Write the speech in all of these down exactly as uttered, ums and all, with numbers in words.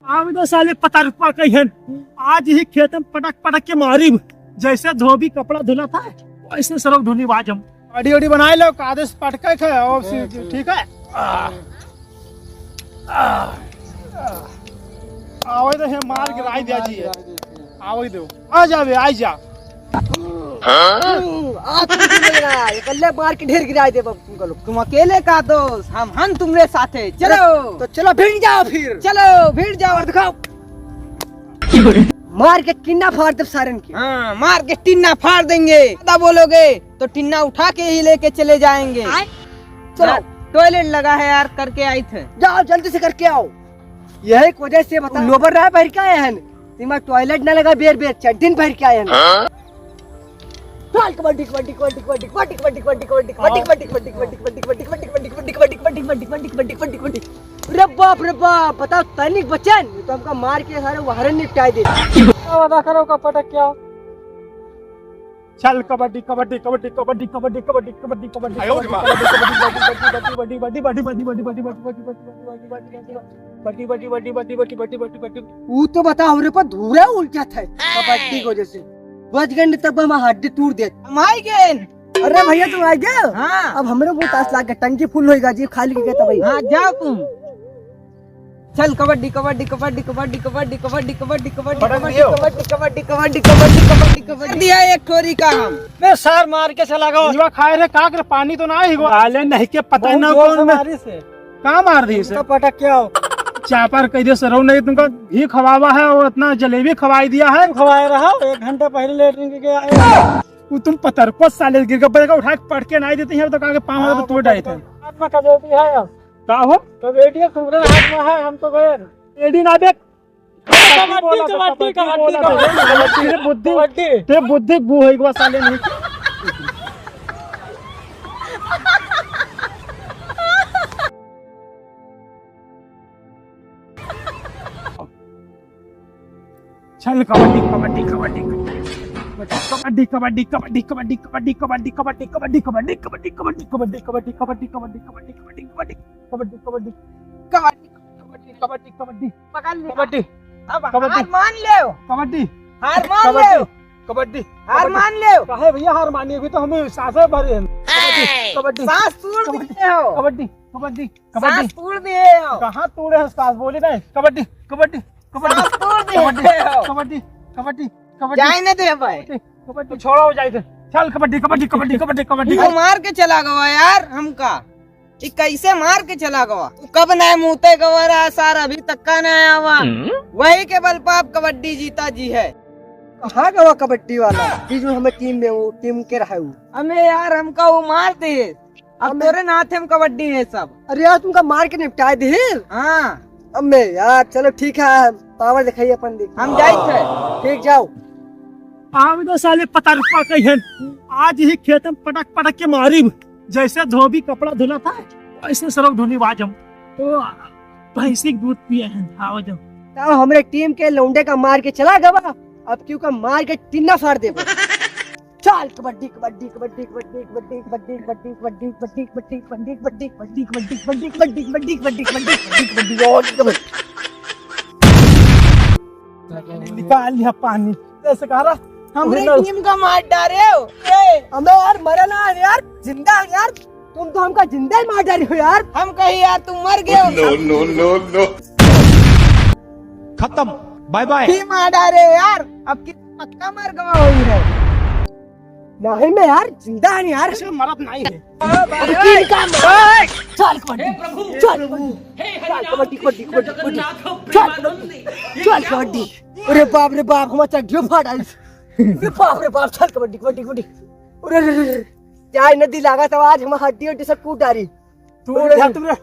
आवे दो साले पतरपा कहियन, आज ही खेत में पटक पटक के मारिब, जैसे धोबी कपड़ा धुला था, वैसे सरक धुनी बाज हम। अड़ी उड़ी बनाए लो, कादे से पटके खे, और सी-, ठीक है? आ, आ, आवे दो, हे मार गिराई दिया जी। आवे दो, आ जावे, आ जा। हम्म, आज तुम मिल रहा है, इकल्ले मार के ढेर गिराई दे बाबू तुम लोग। तुम अकेले का दोस्त, हम हन तुम्हरे साथे। चलो। तो चलो भिड़ जाओ फिर। चलो भिड़ जाओ और दिखाओ। मार के टिन्ना फाड़ दे सारन के। हाँ, मार के टिन्ना फाड़ देंगे। ज्यादा बोलोगे तो टिन्ना उठा के ही लेके चले जाएंगे। आय? चलो। यार, टॉयलेट लगा है यार, करके आई थे। जाओ जल्दी से करके आओ। यही वजह से बता, लोबर रहा भर के आए हैं। तिमा टॉयलेट ना लगा, बेर बेर चड्डीन भर के आए हैं। हाँ? चल कबड्डी, कबड्डी, कबड्डी। रे बाप रे बाप, बताओ तनिक बचन, तो हमका मार के सारे वहरन निपटाए दे। क्या वादा करो का पटक क्या? चल कबड्डी, कबड्डी, कबड्डी। आयो रे माँ। बड्डी, बड्डी, बड्डी। ऊ तो बता, हमरे पर धूरा उलटा था कबड्डी को, जैसे बच गए तब हम हड्डी तोड़ दे। हम आए गए। अरे भैया, तुम आ गए? हाँ। अब हमरे बहुत आस लाग गए, टंकी फुल होएगा जी, खाली के तब। हाँ, जाओ तुम। चल कबड्डी, कबड्डी, कबड्डी। पटक दियो। कबड्डी, कबड्डी, कबड्डी। कर दिया एक ठोरी का हम। बे सार मार के चला गवा। जीवा खाए रे, का करे, पानी तो ना ही गवा। आले नहीं के पता बहुत ना जोर कौन से में। मारी से। का मार दी से? तो पटक के आओ। चापर कह दियो सरऊ नहीं, तुमका घी खवावा है और इतना जलेबी खवाई दिया है। खवाए रहा, एक घंटा पहले लेटरिन के गया है। वो तुम पतरपस साले गिर के, बड़का उठा के पटके नहीं देते हैं, तो कहा के पाँव हाँ, तो तोड़ डालते हैं। हाथ में कबड्डी है अब। का हो? कबड्डी तुम्हारे हाथ में है, हम तो गए। एडी ना बे। कबड्डी, कबड्डी, कबड्डी, कबड्डी। तेरे बुद्धि, कबड्डी। तेरे बुद्धि गु होई गवा साले नहीं। चल कबड्डी, कबड्डी, कबड्डी। कबड्डी, कबड्डी, कबड्डी। कबड्डी, कबड्डी, कबड्डी। कबड्डी। अब कबड्डी। हार मान लेव। कबड्डी। हार मान कबड्डी। लेव। कबड्डी। हार कबड्डी। मान लेव। काहे भैया हार मानी? अभी तो हमें सांसें भरे हैं। कबड्डी। कबड्डी। सांस तोड़ कबड्डी। दिए हो। कबड्डी। कबड्डी। कबड्डी। सांस तोड़ दिए हो। कहाँ तोड़े हैं सांस? बोली नहीं। कबड्डी। कबड्डी। कबड्डी। सांस तोड़ दिए कबड्डी। हो। कबड्डी। कबड्डी। कबड्डी। जाए ना दे भाई। कबड्डी। कबड्डी। छोड़ो, जाए दे। चल कबड्डी, कबड्डी, कबड्डी, कबड्डी, कबड्डी। वो मार के चला गवा यार हमका। ई कैसे मार के चला गवा? उ कब ना मुते गवा रहा सार, अभी तक का ना आवा। हम्म? वही के बल पे आप कबड्डी जीता जी है। कहाँ गवा कबड्डी वाला? बीच में हमें टीम में, वो टीम के रहा है वो। हमें यार, हमका वो मार दे। अब हमें तोरे नाथे हम कबड्डी है सब। अरे यार, तुमका मार के निपटाए दे। हाँ। अम्मे यार, चलो ठीक है, पावर दिखाइए अपन, देख। हम जाइत है। ठीक, जाओ। आवे दो साले पतरपा कहियन, आज ही खेत में पटक पटक के मारिब, जैसे धोबी कपड़ा धुला था, वैसे सरक धुनी बाज हम। तो भैंसी के दूध पिए हैं, आवे दो। तो हमरे टीम के लौंडे का मार के चला गवा, अब क्यों का मार के टिन्ना फाड़ देबो। चल कबड्डी, कबड्डी, कबड्डी। निकाल लिया पानी। जैसे कह रहा, हमरे उन्हें टीम का मार डारे हो। ए! अबे यार, मरा ना यार, जिंदा है यार। तुम तो हमका जिंदा ही मार डारे हो यार। हम कही यार, तुम मर गए हो। No, no, no, no। खत्म, बाय बाय। ही मार डारे हो यार, अब कि पक्का मर गवा होई रे। नहीं मैं यार, जिंदा है यार। ऐसे मरत नहीं है। अरे की निकाल। चल कबड्डी, चल कबड्डी, चल कबड्डी, कबड्डी, कबड्डी, कबड्डी। चल कबड्डी, चल कबड्डी। अरे बाप रे बाप, हमारा चड्डियो फाट आई। अरे बाप रे बाप, चल कबड्डी, कबड्डी, कबड्डी। अरे रे रे रे। जाए नदी लागा तो आज हम हड्डी हड्डी सब कूट डारी। तू अरे रे। जा, तू रे।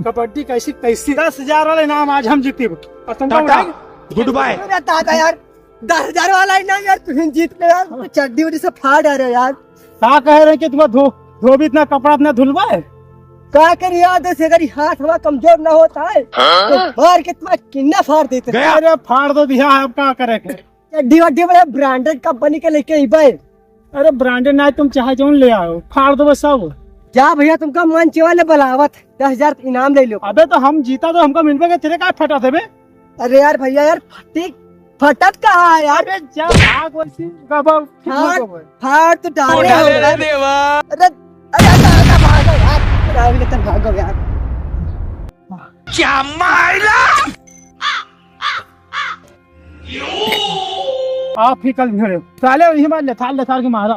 कबड्डी कैसी कैसी? दस हजार वाला इनाम आज हम जीतीब। और तुमको टाटा, उठाएंगे। Good bye। अरे दादा यार, दस हजार वाला इनाम यार, तुम जीत गए यार, तो चड्डी उड्डी सब फाड़ आ रहे हो यार। का कह रहे हैं कि तुम्हारा धो-, धोबी इतना कपड़ा इतना धुलवा है? का करी यार, जैसे अगर ये हाथ हमारा कमजोर ना होता है, हाँ? तो मार के तुम्हारा किन्ना फाड़ देते। गया। अरे फाड़ दो भैया, अब का करे के? चड्डी वड्डी बड़े branded company के लेके ही भाई। अरे branded ना, तुम चाहे जौन ले आओ, फाड़ दो बस सब। जा भैया, तुमका मन चिवा ले बलावत, दस हजार इनाम ले लो। अबे तो हम जीता तो हमका मिलबे के, तेरे का फटा देबे? अरे यार भैया यार, फटी, फटत कहाँ है यार? अरे जा भाग वैसी, कब आओ, ठीक हो फाड़, गए। फाड़ तो डाले हो अरे यार। देवा। अरे, अरे, अरे, अरे, भागो यार, अरे, अभी तक भागो यार। क्या मायला? आप ही कल भिड़े। साले वही मार लेथार लेथार के मारा।